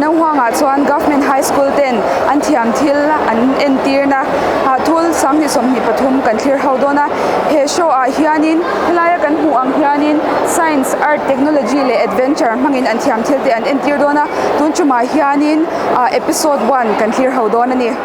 Zirna huangah chuan Government High School ten an thiam thil an entirna ah thul 2023 kan thlir ho dawn a. He show ah hianin helaia kan hmuh ang hianin Science, Art, Technology leh Adventure hmangin an thiam thil te an entir dawn a. Tun tumah hianin ah episode one kan thlir ho dawn a ni.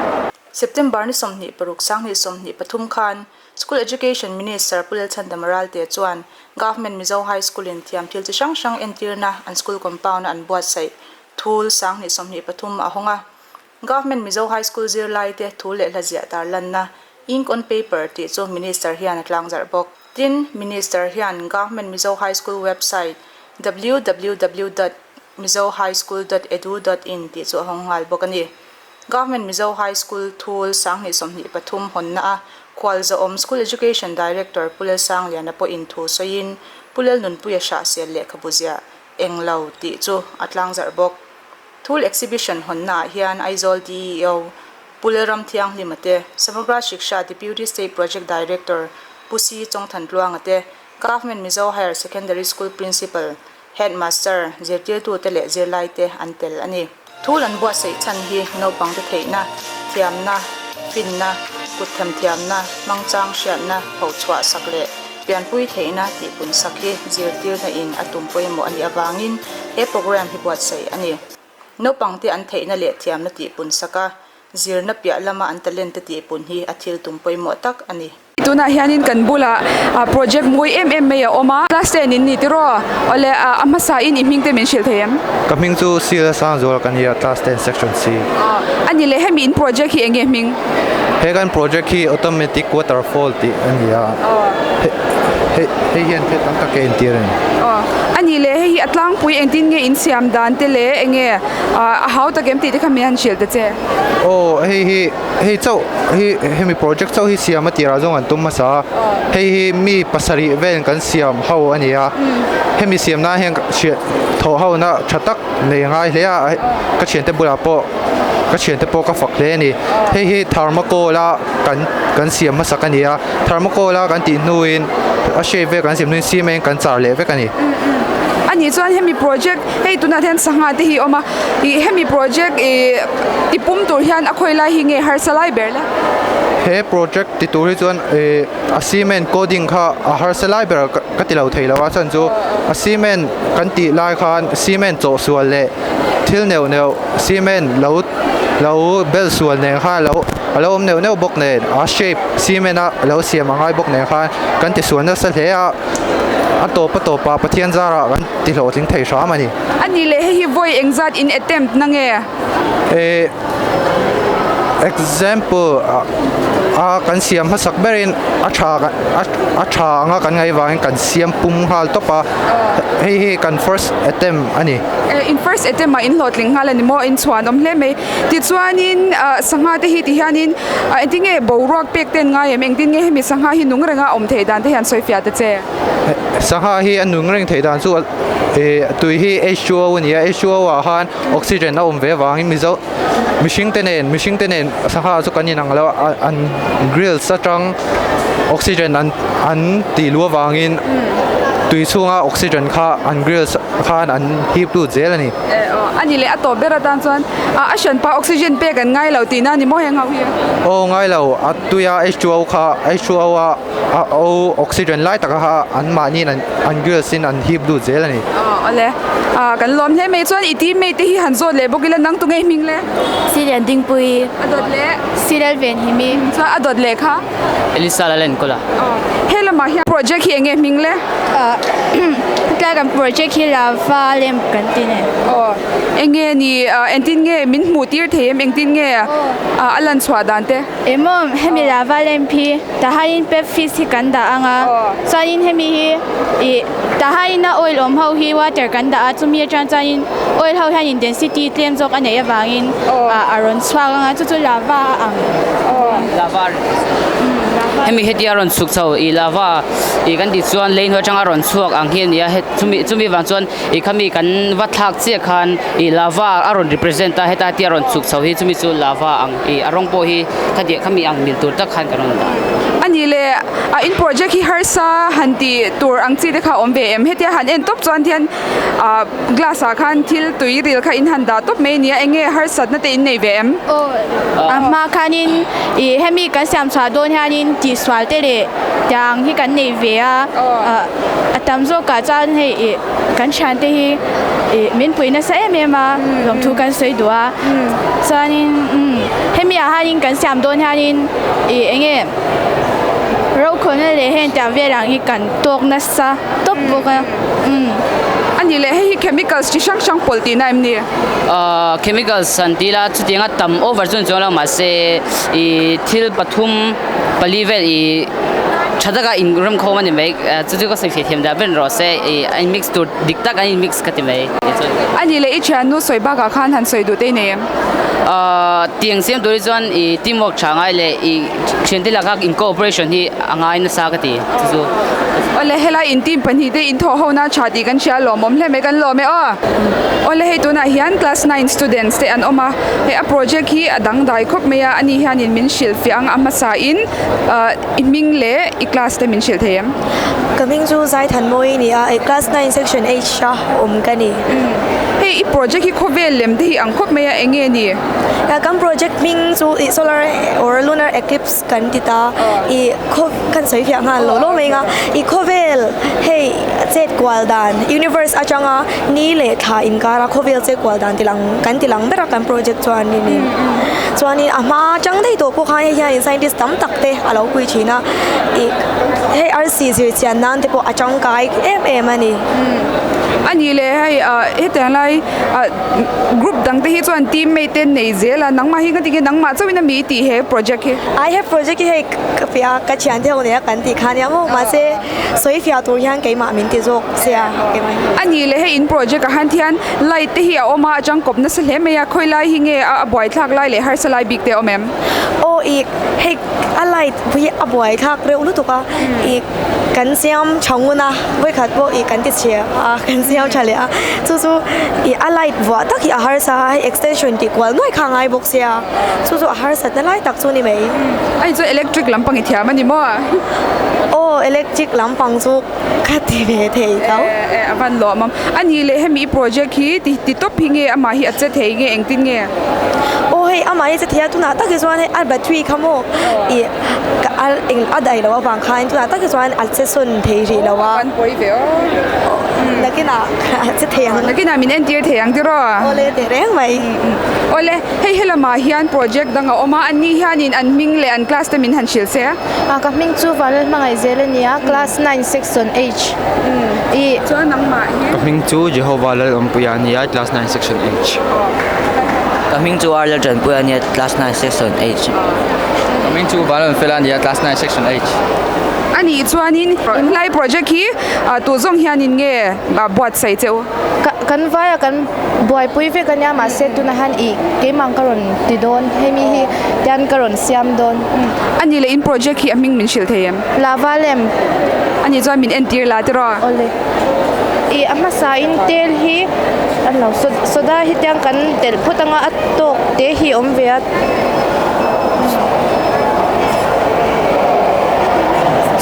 September ni 26 2023 khan School Education Minister Pu Lalchhandama Ralte chuan Government Mizo High School in thiam thil chi hrang hrang entirna an school compound a an buatsaih thul 2023 a hawng a. Government Mizo High School zirlaite thu leh hla ziah tarlanna Ink on Paper tih chu Minister hian a tlangzarh bawk. Tin, Minister hian Government Mizo High School website www dot mizohighschool dot edu dot in tih chu a hawng nghal bawk a ni. Government Mizo High School thul 2023 hawnna a Khualzawm School Education Director Pu Lalsangliana pawhin thu sawiin Pu Lalnunpuia Hrahsel lehkhabu ziah eng lo tih chu a tlangzarh bawk. Thul Exhibition hawnnaah hian Aizawl DEO Pu Lalramthianghlima te, Samagra Shiksha Deputy State Project Director Pu Si Chawngthantluanga te, Government Mizo Higher Secondary School Principal, Headmaster, zirtirtute leh zirlaite an tel a ni. Thul an buatsaih chhan hi naupangte theihna, thiamna, finna, kutthemthiamna, hmangchang hriatna, phochhuah sak leh pianpui theihna tih punsak hi zirtirna in a tum pawimawh a nih avangin he program hi buatsaih a ni. Naupangte an theihna leh thiamna tih punsak a, zirna piah lama an talent te tih pun hi a thil tum pawimawh tak a ni. Tunah hianin kan bulah project mawi em em mai a awm a, class ten in ni tiraw? Awle a hmasa in i hming te min hrilh thei em? Ka hming chu Sila Sangzuala ka ni a, class ten section C. A ni leh hemi in project hi eng nge hming? He kan project hi automatic waterfall tih a ni a, hei hian thil tam tak a entir a ni. A ni leh hei hi a tlangpui engtin nge in siam dan te leh eng nge a hau tak em tih te kha min han hrilh ta che. Aw hei hi. Hei chauh hi hemi project chauh hi siam a tirah zawng an tum hmasa a, hei hi mi pasarih vel kan siam ho a ni a, hemi siam nan hian hriat thawh ho na tha tak nei a ngai hle a, ka thiante bulah pawh ka thiante pawh ka fak hle a ni, hei hi thermocol a kan kan siam hmasak a ni a, thermocol a kan tih hnuin a shape vel kan siam hnuin cement kan char leh vek a ni. A nih chuan hemi project hei tunah hian sangha te hi a awm a, Ih hemi project ih ti pum tur hian a khawi lai hi nge harsa lai ber le? He project ti tur hi chuan ih a cement coding kha a harsa lai ber ka ti lo thei lo a chhan chu a cement kan tih lai khan cement chawh sual leh thil neuh neuh cement lo lo bel sual nen khan a lo a lo awm neuh neuh bawk nen a shape cement a lo siam a ngai bawk nen khan kan ti sual nasa hle a a tawp a tawp ah Pathian zarah kan ti hlawhtling thei hram a ni. A ni leh hei hi vawi engzat in attempt na nge? Eh example a kan siam hmasak berin a tha a tha anga kan ngaih vangin kan siam pum nghal tawp a hei hi kan first attempt a ni. Eh in first attempt ah in hlawhtling nghal a ni maw? In chhuan awm hle mai. Tichuanin sangha te hi ti hianin engtin nge boruak pek te an ngai em? Engtin nge hemi sangha hi nung renga awm theih dan te hian sawi fiah ta che? Sangha hi a nung reng theih dan chu Ih tui hi H2O a ni a, H2O ah khan oxygen a awm ve avangin mizo mihring te nen mihring te nen sangha chu kan inang lo a an grills atang oxygen an an tih luh avangin tui chhunga oxygen kha an grills khan an hip lut zel a ni. A ni leh a tawp ber atan chuan a hranpa oxygen pek an ngai lo tihna a ni maw heng ho hi? Aw ngai lo, a tuia H2O kha H2O a A o oxygen lai taka kha an mahniin an an grills in an hip lut zel a ni. Aw awle. Ah kan lawm hle mai chuan i teammate te hi han zawt leh bawk ila nang tunge i hming le? Silian Dingpui. A dawt leh? Silal Venhimi. Chuan a dawt leh kha? Elisa Lalenkawla. Aw he lamah hian project hi enge hming le? Ah tlai kan project hi lava lem kan ti ne. Aw enge ni engtin nge min hmuh tir thei em engtin nge a lan chhuah dan te? Emaw hemi lava lamp hi tahain pep fish hi kan dah ang a, chuanin hemi hi ih tahain a oil awm ho hi water kan dah a, chumi atang chuanin oil ho hianin density tlem zawk a neih avangin ah a rawn chhuak ang a, chu chu lava a ang. Lava hemi hetia rawn chhuk chho ih lava ih kan tih chuan lei hnuai atanga rawn chhuak ang hi a ni a, chumi chumi vang chuan ih khami kan va thlak chiah khan ih lava a rawn represent a heta hetia rawn chhuk chho hi chumi chu lava ang ih a rawng pawh hi khatiang khami ang mil tur tak khan kan rawn dah. A. A nih leh a in project hi harsa han tih tur ang chi te kha a awm ve em? Hetia han en tawp chuan hian ah glass ah khan thil tui ril kha in han dah tawp mai a nia eng nge harsatna te in nei ve em? Aw a hma khanin ih hemi kan siam chhuah dawn hianin tihsual te leh tiang hi kan nei ve a ah a tam zawkah chuan hei ih kan thiante hi ih min pui nasa em em a lawmthu kan sawi duh a chuanin umm hemi ah hianin kan siam dawn hianin ih eng nge rokhawlna leh heng tiang vel ang hi kan tawk nasa tawp bawk a umm. A nih leh hei hi chemicals chi hrang hrang pawlh tihna em ni? Ahh chemicals an ti la chutianga tam over chu ni chuang lo mahse ih thil pathum pali vel ih tha taka in remkhawm a ni mai chu chu ka sawi thei thiam dah ber rawh se ih a in mix tur dik tak an in mix ka ti mai. A nih leh i thiannu sawi bakah khan han sawi duh te i nei em? Ahh tiang siam tur hi chuan ih teamwork tha ngai leh ih thiante laka in cooperation hi a ngai nasa ka ti chu chu. Awle helai in team pahnihte in thawh ho na tha tih kan hria lawmawm hle mai kan lawm e aw. Awle hei tunah hian class nine students te an awm a hei a project hi a dangdai khawp mai a ani hianin min hrilhfiah ang a hmasa in ahh i hming leh i class te min hrilh thei em? Ka hming chu Zaithanmawii a ni a hei class nine section H a awm ka ni. Hei i project hi khawvel lem te hi ang khawp mai a eng nge ni? Kan project hming chu ih solar or lunar eclipse kan ti ta ih khaw kan sawi fiah nghal lo lo mai ang a ih khawvel hei chet kual dan universe atanga ni leh thla inkara khawvel chet kual dan ti lang kan ti lang ber a kan project chuan in in chuanin a hma atang daih tawh pawh khan hei hianin scientist tam tak te a lo pui thin a ih hei arsi zir chian nan te pawh a tangkai em em a ni. A nih leh hei ah hetiang lai ah group dang te hi chuan team mate te nei zel a nangmah hi ka ti nge nangmah chauhin a mi tih he project hi. I he project hi hei ka fiah a ka thian te ho nen a kan tih kha nia maw mahse sawi fiah tur hian keimah min ti zawk sia keimah hi. A nih leh hei in project ah han thian light te hi a awm a a tangkawp nasa hle mai a khawi lai hi nge a buaithlak lai leh harsa lai bik te a awm em? Aw ih hei a light hi a buaithlak reuh lutuk a ih kan siam tha ngun a vawikhat pawh ih kan ti chhe a kan siam tha leh a chu chu ih a light vuah tak hi a harsa a hei extension tih kual nuai kha a ngai bawk sia chu chu a harsat na lai tak chu ni mai. A ni chu electric lampang i thiam a ni maw? Aw electric lampang chu ka ti ve thei tho. E a van lawm awm. A nih leh hemi i project hi ti ti tawp hi nge amah hi a che thei nge engtin nge? Aw hei amah hi a che thei a tunah tak hi chuan hei a battery kha maw ih ka a eng a daih loh avang khan tunah tak hi chuan a che sawn thei rih lo a. Aw a van pawi ve aw. Nakinah a che thei ang. Nakinah min entir thei ang tiraw? Aw le teh reng mai. Aw le hei helamah hian project dang a awm a an ni hianin an hming leh an class te min han hrilh se. A ka hming chu Vanlalhmangaih zel a ni a class nine section H i. Chuan nangmah hi. Ka hming chu Jehovah Lalawmpuia a ni a class nine section H. Ka hming chu Arla Tanpuia a ni a class nine section H. Ka hming chu Vanlalfela a ni a class nine section H. A nih chuanin helai project hi tu zawng hianin nge buatsaih che u? Kan vaia kan buaipui vek a nia mahse tunah hian ih keimah ka rawn ti dawn hemi hi tian ka rawn siam dawn. A nih leh in project hi a hming min hrilh thei em? Lava lem. A nih chuan min entir la tiraw? Awle. Ih a hmasa in tel hi a lo soda hi tiang kan telh phawt anga a tawk te hi a awm ve a.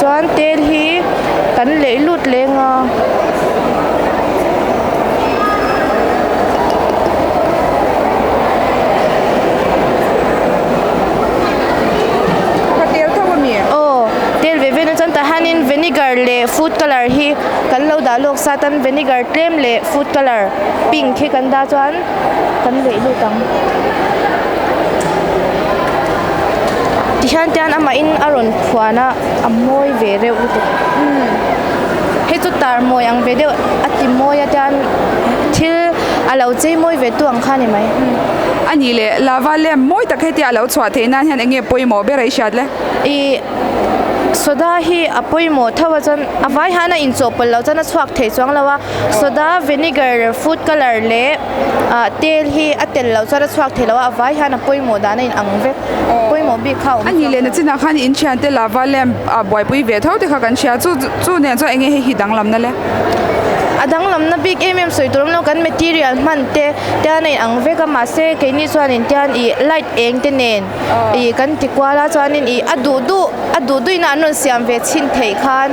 Chuan tel hi kan leih lut leng a. Ka tel tho a mi? Aw, tel ve ve na chuan tah hianin vinegar leh food colour hi kan lo dah lawk sa tan vinegar tlem leh food colour pink hi kan dah chuan kan leih lut ang. Tihian tian amah in a rawn phuan a a mawi ve reuh lutuk hei chu tar mawi ang ve deuh a ti mawi a tian thil a lo chei mawi ve tu ang kha a ni mai. A nih leh lava lem mawi tak hetia a lo chhuah theih nan hian eng nge pawimawh ber a i hriat le? Ih soda hi a pawimawh tho a chuan a vai hian a inchawhpawlh loh chuan a chhuak thei chuang lo a soda vinegar food colour leh ah tel hi a tel loh chuan a chhuak thei lo a a vai hian a pawimawh dan a in ang vek pawimawh bik kha a awm A nih leh na chinah khan in thian te lava lamp ah buaipui ve tho te kha kan hria chu chu nen chuan eng nge hei hi danglam na le? A danglamna bik em em sawi tur awm lo kan material hman te te a in ang vek a mahse keini chuanin tian ih light eng te nen ih kan ti kual a chuanin ih a duh duh a duh duh ina an rawn siam ve chhin theih khan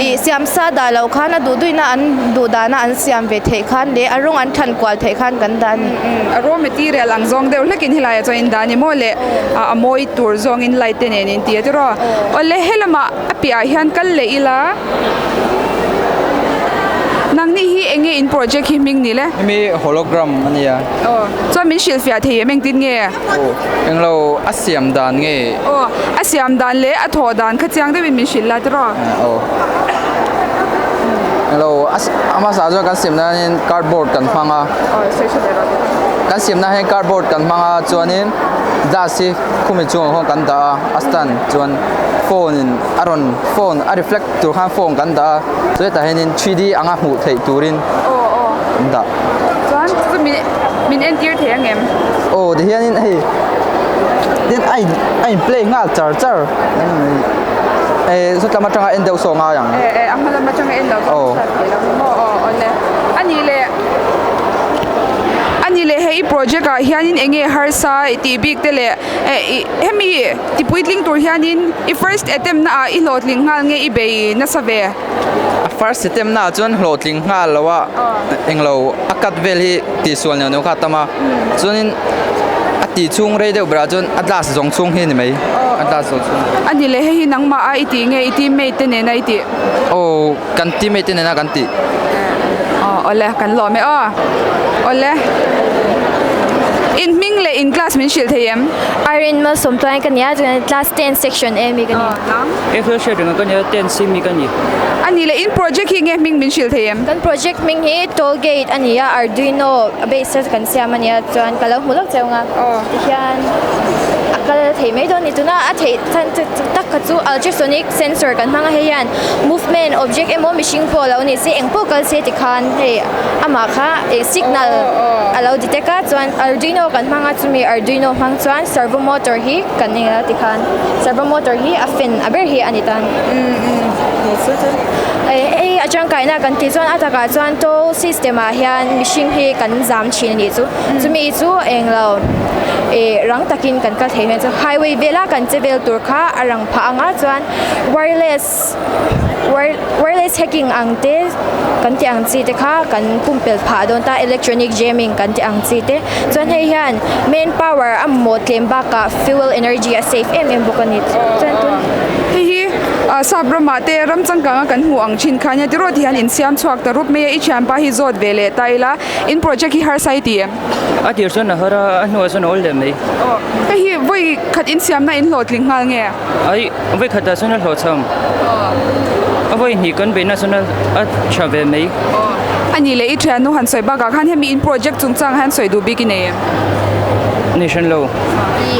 ih siam sa dah loh khan a duh duh ina an duh dana an siam ve theih khan leh a rawng an thlan kual theih khan kan dah a ni. A raw material ang zawng deuh hlekin helaiah chuan in dah a ni maw le a mawi tur zawngin light te nen in ti a tiraw awle helamah a piahah hian kal leh ila. Nangni hi eng nge in project hi hming ni le? Hemi hologram a nia. Aw, chuan min hrilhfiah thei em engtin nge? Aw, englo a siam dan nge? Aw, a siam dan leh a thawh dan kha chiang deuhin min hrilh la tiraw? Aw, englo a hmasa chuan kan siam nan hian cardboard kan hmang a. Aw, sawi tha leh rawh. Kan siam nan hian cardboard kan hmang a chuanin glass hi khumi chungah khawn kan dah a, a stand chuan phone in a rawn phone a reflect tur khan phone kan dah a chu hetah hianin 3D anga hmuh theih turin kan dah. Chuan chu min min entir thei ang em? Aw ti hianin hei tin a in a in play nghal char char eh sawtlam atanga en deuh saw ngai ang. Eh eh a hma lam atanga en lo chuan hriat theih loh maw aw awle a nih leh a nih leh hei i project ah hianin eng nge harsa i tih bik te leh eh ih hemi Ti puitling tur hianin i first attempt na ah i hlawhtling nghal nge i bei nasa ve? A first attempt na ah chuan hlawhtling nghal lo a, englo a cut vel hi tihsual neuh neuh kha a tam a, chuanin a tih chhung rei deuh berah chuan a glass zawng chhung hi a ni mai, a glass zawng chhung. A ni leh hei hi nangmah a i tih nge i teammate te nena i tih? Aw kan teammate te nena kan tih. Aw awle kan lawm e aw. Awle. In hming leh in class min hrilh thei em? Irene Malsawmtuain ka nia chuan class 10 section A mi ka ni. He thil hriat reng ka nia 10 C mi ka ni. A nih leh in project hi nge hming min hrilh thei em? Kan project hming hi toll gate a ni a Arduino base a kan siam a nia chuan ka lo hmu lawk cheu ang a. Tihian a kal thei mai dawn a ni tuna a theih chhan tak kha chu ultrasonic sensor kan hmang a hei hian movement object emaw mihring pawh lo ni se eng pawh kal se tikhan hei amah kha ih signal a lo detect a chuan arduino kan hmang a chumi arduino hmang chuan servo motor hi kan eng a tikhan servo motor hi a fan a ber hi a ni ta a ni hei a tangkaina kan tih chuan a takah chuan toll system ah hian mihring hi kan zam thin a nih chu chumi chu englo ih rang takin kan kal thei mai chu highway vela kan che vel tur kha a rang phah ang a chuan wireless wireless hacking ang te kan tih ang chi te kha kan pumpelh phah dawn ta electronic jamming kan tih ang chi te chuan hei hian main power a mamawh tlem bakah fuel energy a save em em bawk a ni chuan tun Hei hi ah sap ramah te ram changkang a kan hmuh ang thin kha nia tiraw ti hian insiam chhuak ta rup mai a i thianpa hi zawt ve leh ta ila in project hi harsa i ti em? A tir chuan a har a, a hnuah chuan a awl leh mai. Aw hei hi vawi khat insiamna in hlawhtling nghal nge? Ai, vawi khatah chuan a hlawhchham. A vawi hnih kan beihna chuan a tha ve mai. A nih leh i thiannu han sawi bakah khan hemi in project chungchang hian sawi duh bik i nei em? Nei hran lo.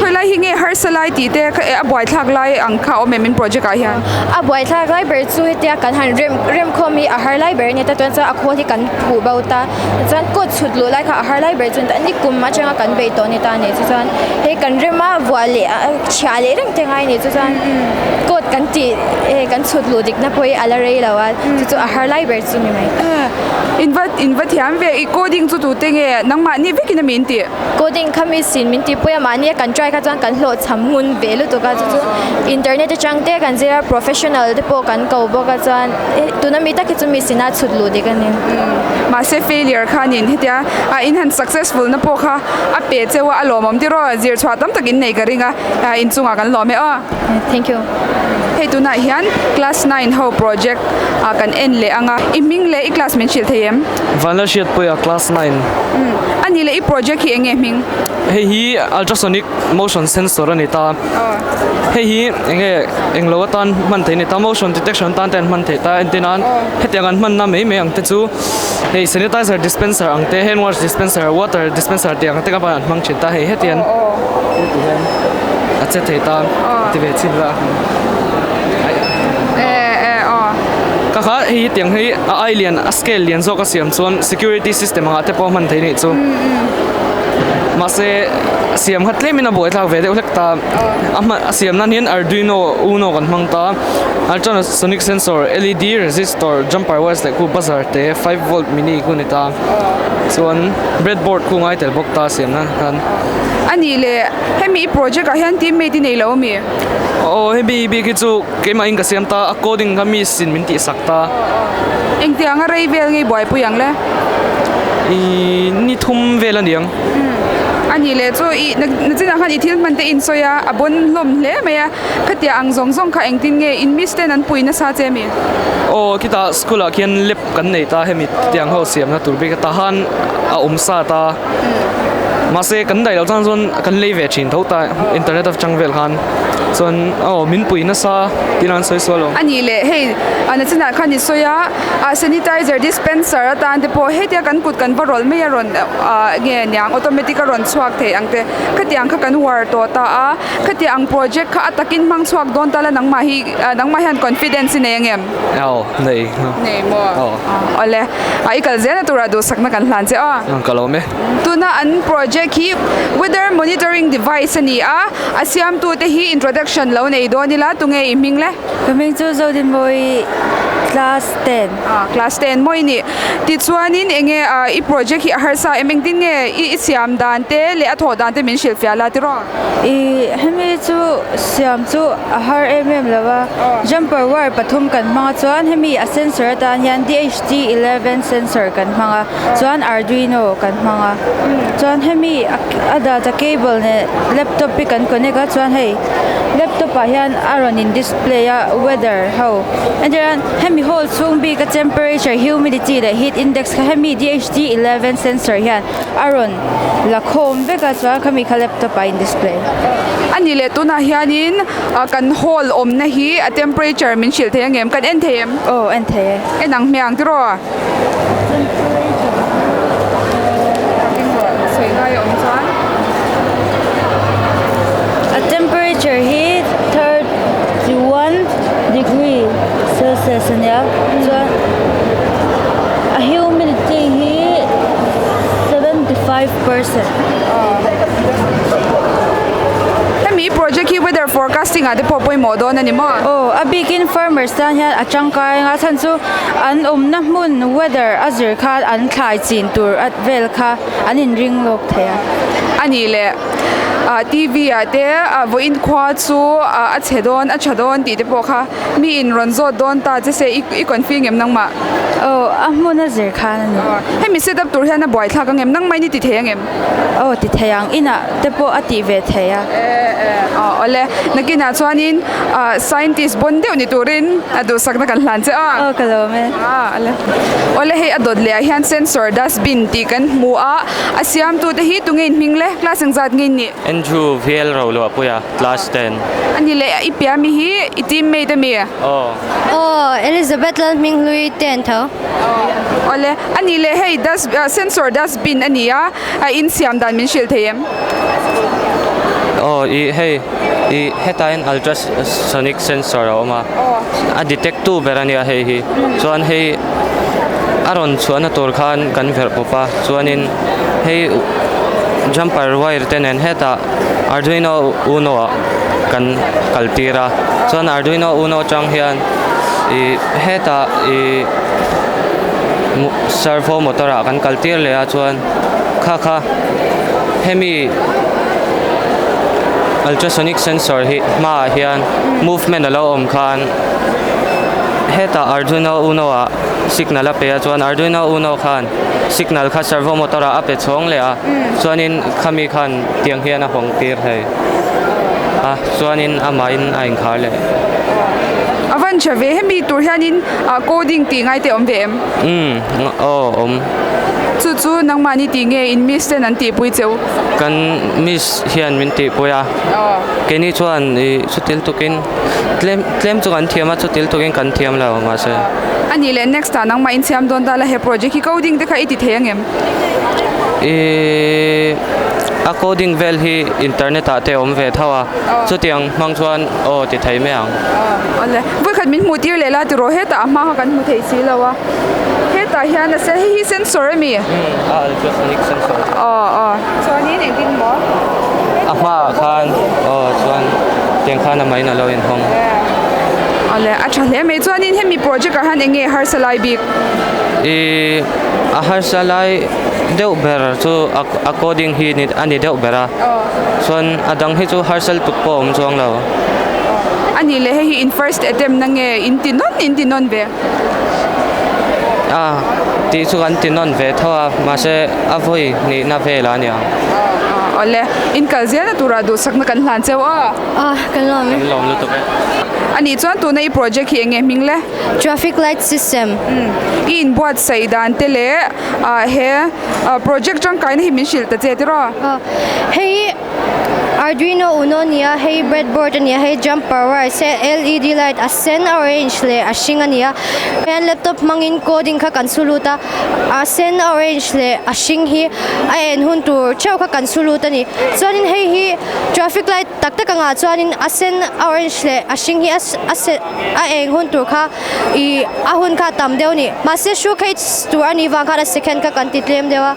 Khawi lai hi nge harsa lai tih te a buaithlak lai ang kha a awm em in project ah hian? A buaithlak lai ber chu hetia kan han rem remkhawm hi a har lai ber a ni ta chuan chuan a khawl hi kan phuh bo ta. Chuan coat chhut luh lai kha a har lai ber chu ni kum atanga kan bei tawh a ni ta a ni chu chuan hei kan rem a vuah leh chhiah leh reng te ngai a ni chu chuan coat kan tih hei kan chhut luh dik na pawh hi a la rei lo a chu chu a har lai ber chu ni mai. In va in va thiam ve i coding chu tute nge nangmahni vekin a min tih? Coding kha mi sin min tihpui a mahni a kan try kha chuan kan hlawhchham ngun ve lutuk a chu chu internet atang te kan zir a professional te pawh kan ko bawk a chuan tuna mi tak hi chu mi sina chhut luh dik a ni. Mahse failure khanin hetia a in han successful na pawh kha a pe cheu a a lawmawm tiraw zir chhuah tam tak in nei ka ring a inchungah kan lawm e aw. Thank you. Hei tunah hian class 9 ho project ah kan en leh ang a, i hming leh i class min hrilh thei em? Vanlalhriatpuia class 9. Umm a nih leh i project hi eng nge hming? Hei hi ultrasonic motion sensor a ni ta. Hei hi eng nge eng lo atan hman theih a ni ta, motion detection atan te an hman theih ta entir nan hetiang an hmanna mai mai ang te chu hei sanitizer dispenser ang te, hand wash dispenser, water dispenser tih ang te kha an hmang thin ta hei hetiang hian a che thei ta ti ve chhin la. Ka kha hei hetiang hi a ai lian a scale lian zawk a siam chuan security system angah te pawh hman theih a nih chu. Mahse siam kha tlemin a buaithlak ve deuh hlek ta. A hman a siam nan hian Arduino Uno kan hmang ta. Ultrasonic sensor, LED, resistor, jumper wires leh khu buzzer te 5 volt mini khu a ni ta. Chuan breadboard khu ngai tel bawk ta siam nan khan. A nih leh hemi i project ah hian teammate i nei lo ami? Aw hemi bik hi chu Keimah in ka siam ta a coding kha mi sin min tihsak ta. Engtiang a rei vel ngei buaipui ang le? Ih ni thum vel a niang. A nih leh chu ih nachinah khan i thil hman te in sawi a, a bawn hlawm hle mai a, khatia ang zawng zawng kha engtin nge in miss ten an pui nasa che mi? Aw khitah school ah khian lab kan nei ta hemi tiang ho siamna tur bik a tahan a awm sa ta. Mahse kan daih loh chuan chuan kan lei ve thin tho ta internet atang vel khan chuan aw min pui nasa tih an sawi sual lo. A nih leh hei a nachinah khan i sawi a ah sanitizer dispenser atan te pawh hetia kan kut kan va rawlh mai a rawn ah nge niang automatic a rawn chhuak thei ang te khatiang kha kan uar tawh ta a khatiang ang project kha a takin hmang chhuak dawn ta la nangmah hi nangmah hian confidence i nei ang em? Aw nei. Nei maw? Aw. Awle ah i kal zel na turah duhsakna kan hlan che aw. Ka lo awm e. Tuna an project hi Weather Monitoring Device a ni a, a siamtute hi introduction lo nei dawn ila tunge i hming le? Ka hming chu Zodinmawi class 10. Ah class 10 maw i nih? Tichuanin enge i project hi a harsa em engtin nge i siam dan te leh a thawh dan te min hrilhfiah la tiraw? I hemi chu siam chu a har em em lo a, jumper wire pathum kan hmang a chuan hemi a sensor atan hian DHT 11 sensor kan hmang a. Chuan Arduino kan hmang a, chuan hemi a data cable nen laptop hi kan connect a chuan hei laptop ah hian a rawn in display a weather ho entirnan hemi hall chhung bik a temperature humidity leh heat index kha hemi D H T 11 sensor hian a rawn la khawm vek a chuan khami kha laptop ah a in display. A nih leh tunah hianin kan hall awmna hi a temperature min hrilh thei ang em? Kan en thei em? Aw en thei e. En ang hmiang tiraw? A temperature hi 31 degree celsius a nia chuan a humidity hi 75 percent. Hemi project hi weather forecasting ah te pawh pawimawh dawn a ni maw? Aw a bikin farmers tan hian a tangkai anga chhan chu An awmna hmun weather a zir khan an thlai chin tur at vel kha an inring lawk thei a. A nih leh TV ah te vawiin khua chu a chhe dawn a tha dawn tih te pawh kha mi in rawn zawt dawn ta che se i confi ngem nangmah? Aw a hmun a zir khan a ni. Hemi set up tur hian a buaithlak ang em? Nangmah in i ti thei ang em? Aw ti thei ang inah te pawh a tih ve thei a. Aw awle nakinah chuanin scientist bawn deuh ni turin a duhsakna kan hlan che a. Aw ka lawm e. Awle awle hei a dawt leh ah hian sensor dustbin tih kan hmu a a siamtu te hi tunge in hming le class engzat nge in nih? Andrew VL Roluahpuia class 10. Ani leh i piah mi hi i teammate ami? Aw. Aw Elizabeth Lalhminghlui te an tho. Awle, a nih leh hei dust sensor dustbin a ni a, a insiam dan min hrilh thei em? Aw i hei i hetah hian ultrasonic sensor a awm a, a detect tu ber a nia hei hi, chuan hei a rawn chhuahna tur khan kan verh pawp a, chuanin hei jumper wire te nen hetah Arduino Uno ah kan kal tir a, chuan Arduino Uno atang hian ih hetah ih servo motor ah kan kal tir leh a chuan kha kha hemi ultrasonic sensor hi hmaah hian movement a lo awm khan hetah Arduino Uno ah signal a pe a chuan Arduino Uno khan signal kha servo motor ah a pe chhawng leh a chuanin khami khan tiang hian a hawng tir thei a chuanin amahin a inkhar leh. A van tha ve hemi tur hianin ah coding tih ngai te awm ve em? Umm aw awm. Chu chu nangmahni tih nge in miss ten an tihpui che u? Kan miss hian min tihpui a keini chuan ih chutil tukin tlem tlem chu kan thiam a chutil tukin kan thiam lo mahse. A nih leh next ah nangmah in siam dawn ta la he project hi coding te kha i ti thei ang em? Ih a. A coding vel hi internet ah te a awm ve tho a, chutiang hmang chuan aw ti thei mai ang. Awle, vawikhat min hmuh tir leh la tiraw hetah a hma kha kan hmu thei si lo a, hetah hian a sen hei hi sensor a mi? Umm a ultrasonic sensor. Aw aw chuanin engtin maw? A hmaah khan aw chuan tiang khan a main a lo inhawng. Awle, a tha hle mai chuanin hemi project ah hian eng nge harsa lai bik? Ih a harsa lai deuh ber chu a coding hi a ni deuh ber a chuan a dang hi chu harsal tuk pawh a awm chuang lo. A nih leh hei hi in first attempt na nge in ti nawn in ti nawn ve? A tih chu kan ti nawn ve tho a mahse a vawi hnihna velah a ni ang. Awle in kal zelna turah duhsakna kan hlan cheu a. A kan lawm e. Kan lawm lutuk e. A nih chuan tuna i project hi eng nge hming le? Traffic light system. I inbuatsaih dan te leh ah he project tangkaina hi min hrilh ta che tiraw? Hei hi Arduino Uno a ni a, hei breadboard a ni a, hei jumper wires he led light a sen, a orange leh a hring a ni a. Hian laptop hmangin coding kha kan su lut a, a sen, a orange leh a hring hi a en hun tur theuh kha kan su lut a ni. Chuanin hei hi traffic light tak tak angah chuanin a sen, a orange leh a hring hi a a. a eng hun tur kha ih a hun kha a tam deuh a ni mahse shoe cage tur a nih vang khan a second kha kan ti tlem deuh a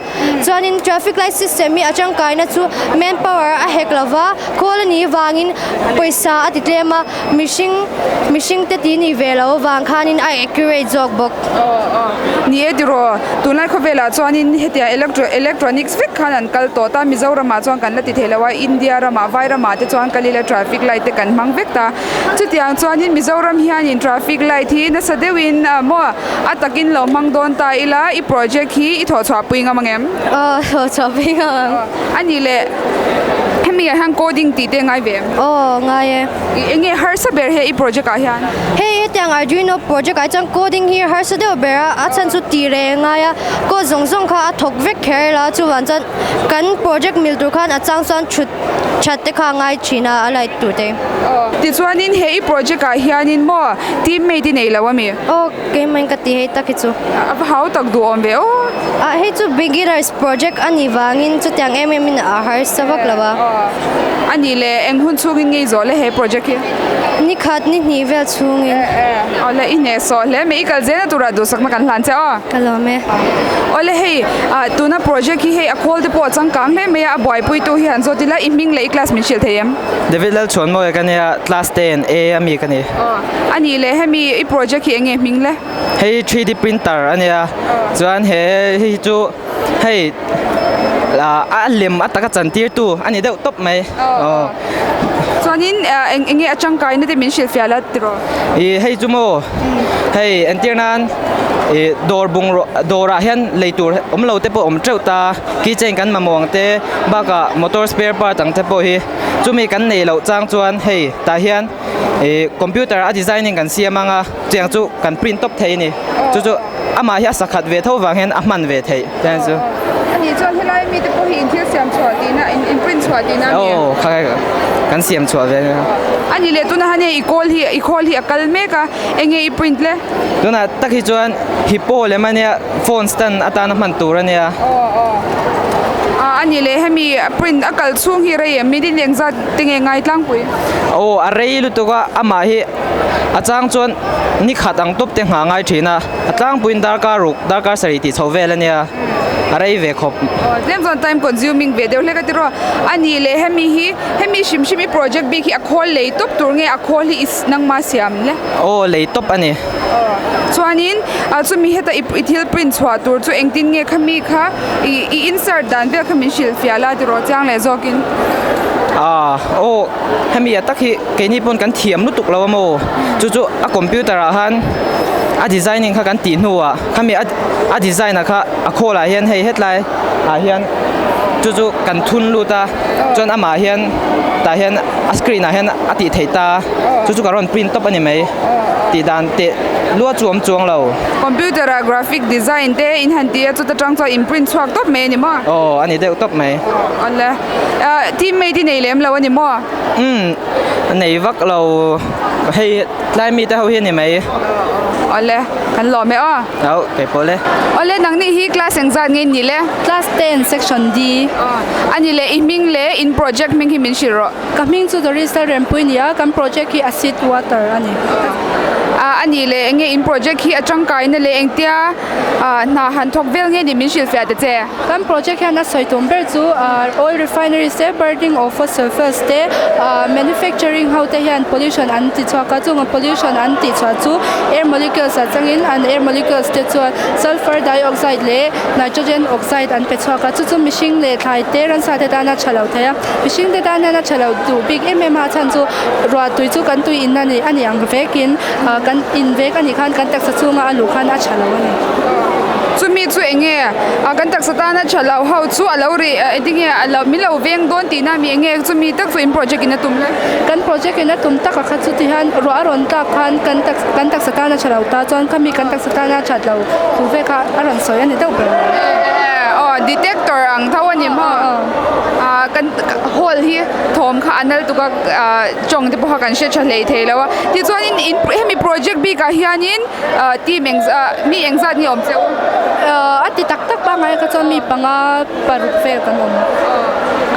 chuanin traffic light system hi a tangkaina chu man power a hek lova khawl a nih vangin pawisa a ti tlem a mihring mihring te tih nih ve loh vang khanin a accurate zawk bawk. Ni e tiraw tunlai khawvelah chuanin hetiang electro electronics vek khan an kal tawh ta Mizoramah chuan kan la ti thei lo a India ramah vai ramah te chuan kal ila traffic light te kan hmang vek ta. Chutiang chuanin Mizoram hianin traffic light hi nasa deuhin maw a takin lo hmang dawn ta ila i project hi i thawh chhuah pui ngam ang em? Aw thawh chhuah pui ngam ang. A nih leh hemi ah hian coding tih te ngai ve em? Aw ngai e. Eng nge harsa ber he i project ah hian? Hei hetiang Arduino project ah chuan coding hi harsa deuh ber a, a chhan chu tih reh a ngai a, code zawng zawng kha a thawk vek kher ila chuvang chuan kan project mil tur khan a chang chuan thut that te kha a ngai thin a, a light tur te. Tichuanin he i project ah hianin maw teammate i nei lo ami? Aw keimah in ka ti hei tak hi chu. A va hau tak duh awm ve aw. Ah hei chu beginners project a nih vangin chutiang em em in a harsa vak lo a. A nih leh eng hun chhungin nge i zawh le he project hi? Ni khat ni hnih vel chhungin. Awle i hnehsawh hle mai i kal zelna turah duhsakna kan hlan che aw. Ka lawm e. Awle hei ah tuna project hi hei a khawl te pawh a changkang hle mai a, a buaipuitu hi han zawt ila i hming leh i class min hrilh thei em? David Lalchhuanmawia ka nia, class 10 A a mi ka ni. Aw a nih leh hemi i project hi eng nge hming le? Hei 3D printer a nia, chuan he hei hi chu hei a lem a taka chantirtu a ni deuh tawp mai. Aw. Chuanin eng eng nge a tangkaina te min hrilhfiah la tiraw? Ih hei chu maw hei entir nan ih dawr bungraw dawrah hian lei tur awm lo te pawh awm teuh ta keychain kan mamawh ang te bakah motor spare part ang te pawh hi chumi kan nei loh chang chuan hei tah hian ih computer a designing kan siam ang a chutiang chu kan print tawp thei a ni chu chu amah hi a sakhat ve tho vang hian a hman ve theih chuan chu. Ani chuan helai mite pawh hi in thil siam chhuah tihna in in print chhuah tihna a ni em? Aw kha kan siam chhuah ve ania. Ani leh tuna han hei i kawl hi i khawl hi a kal mek a eng nge i print le? Tunah tak hi chuan hippo lem ania phone stand atana hman tur ania. Aw aw a ani leh hemi print a kal chhung hi rei em minute engzat te nge ngai tlangpui? Aw a rei lutuk a amah hi a chang chuan ni khat ang tawp te nghah ngai thin a a tlangpuiin darkar ruk darkar sarih tih chho vel a nia a rei ve khawp. Aw tlem chuan time consuming ve deuh hlek a tiraw a nih leh hemi hi hemi hrim hrim i project bik hi a khawl lei tawp tur nge a khawl hi i nangma siam le? Aw lei tawp a ni. Aw chuanin ah chumi heta i i thil print chhuah tur chu engtin nge khami kha i i insert dan vel kha min hrilh fiah la tiraw chiang leh zawkin. Ah aw. Hemi a tak hi keini pawn kan thiam lutuk lo a maw? Chu chu a computer ah khan a designing kha kan tih hnuah khami a a design ah kha a khawl ah hian hei hetlai ah hian chu chu kan thun lut a chuan amah hian tah hian a screen ah hian a tih theih ta chu chu ka rawn print tawp a ni mai tih dan teh lua chu awm chuang lo. Computer ah graphic design te in han ti a chuta tang chuan in print chhuak tawp mai a ni maw? Aw a ni deuh tawp mai. Awle. Teammate i nei lem lo a ni maw? Umm, nei vak lo. Hei tlai mite ho hi a ni mai. Awle, kan lawm e aw. Au, kei pawh le. Awle, nangni hi class engzat nge in nih le? Class ten, section D. Aw, a ni le, i hming leh in project hming hi min hrilh rawh. Ka hming chu Doris Lalrempui nia, kan project hi acid water a ni. Aw, a ni le, enge in project hi a tangkaina leh engtia hna han thawk vel nge ni min hrilhfiah ta che? Kan project hian a sawi tum ber chu oil refineries te, burning of fossil fuels te, manufacturing ho te hian pollution an ti chhuak a, chung pollution an tih chhuah chu air molecules ah changin an air molecules te chuan sulphur dioxide leh nitrogen oxide an pe chhuak a, chu chu mihring leh thlai te ransa te tana tha lo thei a, mihring te tan hian a tha lo duh bik em em a, a chhan chu ruah tui chu kan tui in a ni a ni ang vekin kan in vek a nih khan kan taksa chhunga a luh khan a tha lo a ni. Chumi chu eng nge kan taksa tana tha lo ho chu a lo ri engtin nge a lo min lo veng dawn tihna mi eng nge chumi tak chu in project in a tum le? Kan project in a tum tak a kha chu ti hian ruah a rawn tlak khan kan tak kan taksa tana tha lo ta chuan khami kan taksa tana that lo thu vek kha a rawn sawi a ni deuh ber mai. Aw detector ang tho a ni maw? Kan hall hi thawm kha a nal tuk a tawng te pawh kha kan hre tha hlei thei lo a tichuanin in hemi project bikah hianin team eng mi engzat nge awm che u? A ti tak tak pangngai kha chuan mi panga paruk vel kan awm.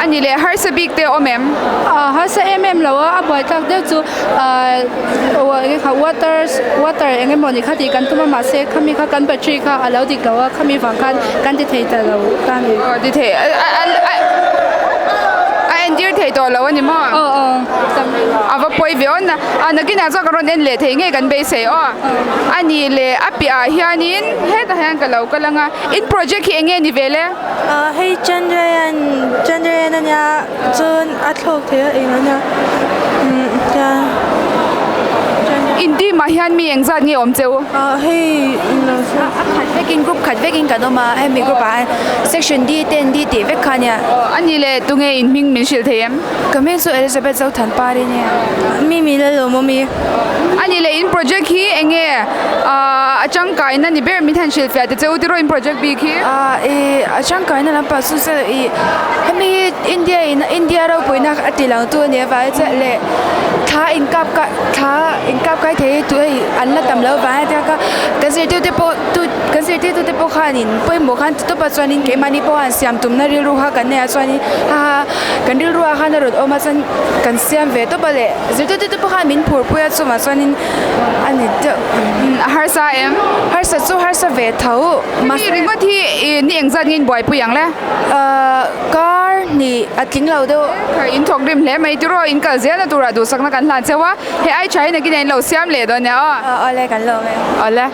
A ni leh harsa bik te awm em? Harsa em em lo a, a buaithlak deuh chu water water eng emaw ni kha tih kan tum a mahse khami kha kan battery kha a lo dik lo a khami vang khan kan ti thei ta lo ta a ni. Aw ti thei a entir thei tawh lo a ni maw? Aw aw. A va pawi ve awn a, a nakinah chuan ka rawn en leh thei ngei kan beisei aw. A ni leh a piahah hianin hetah hian ka lo kal ang a, in project hi eng nge ni ve le? Hei Chandrayaan Chandrayaan a nia chuan a thlawk thei a eng a nia umm tian. In team ah hian mi engzat nge awm che u? Hei A khat vekin group khat vekin kan awm a hemi group ah hian section D ten D tih vek kha a nia. Aw a ni le tunge in hming min hrilh thei em? Ka hming chu Elizabeth Zothanpari a nia. Mimi Lalawmawmi. A ni le in project hi eng nge a tangkaina ni ber min han hrilh fiah ta che u tiraw in project bik hi? Ih a tangkaina lampang chu chu ih hemi hi India in India ropuina a ti lang tu a nih avangin chuan leh thla inkap kai thla inkap kai thei hi tui hei an la tam lo vang a tia kha kan zirtirtu te pawh tu kan zirtirtu te pawh khanin pawimawh khan ti tawp a chuanin keimahni pawh han siam tumna rilru kha kan nei a chuanin ha ha kan rilruah khan a rawn awm a chuan kan siam ve tawp a leh zirtirtu te pawh khan min phur pui a chuvang chuanin a ni deuh a harsa em? Harsa chu harsa ve tho mahse ringawt hi ih ni engzat nge in buaipui ang le? Ahh kar hnih a tling lo deuh. Kha in thawk rim hle mai tiraw in kal zelna turah duhsakna kan hlan cheu a hei ai tha hi nakin ah in lo siam leh dawn nia aw. Aw awle kan lawm e. Awle.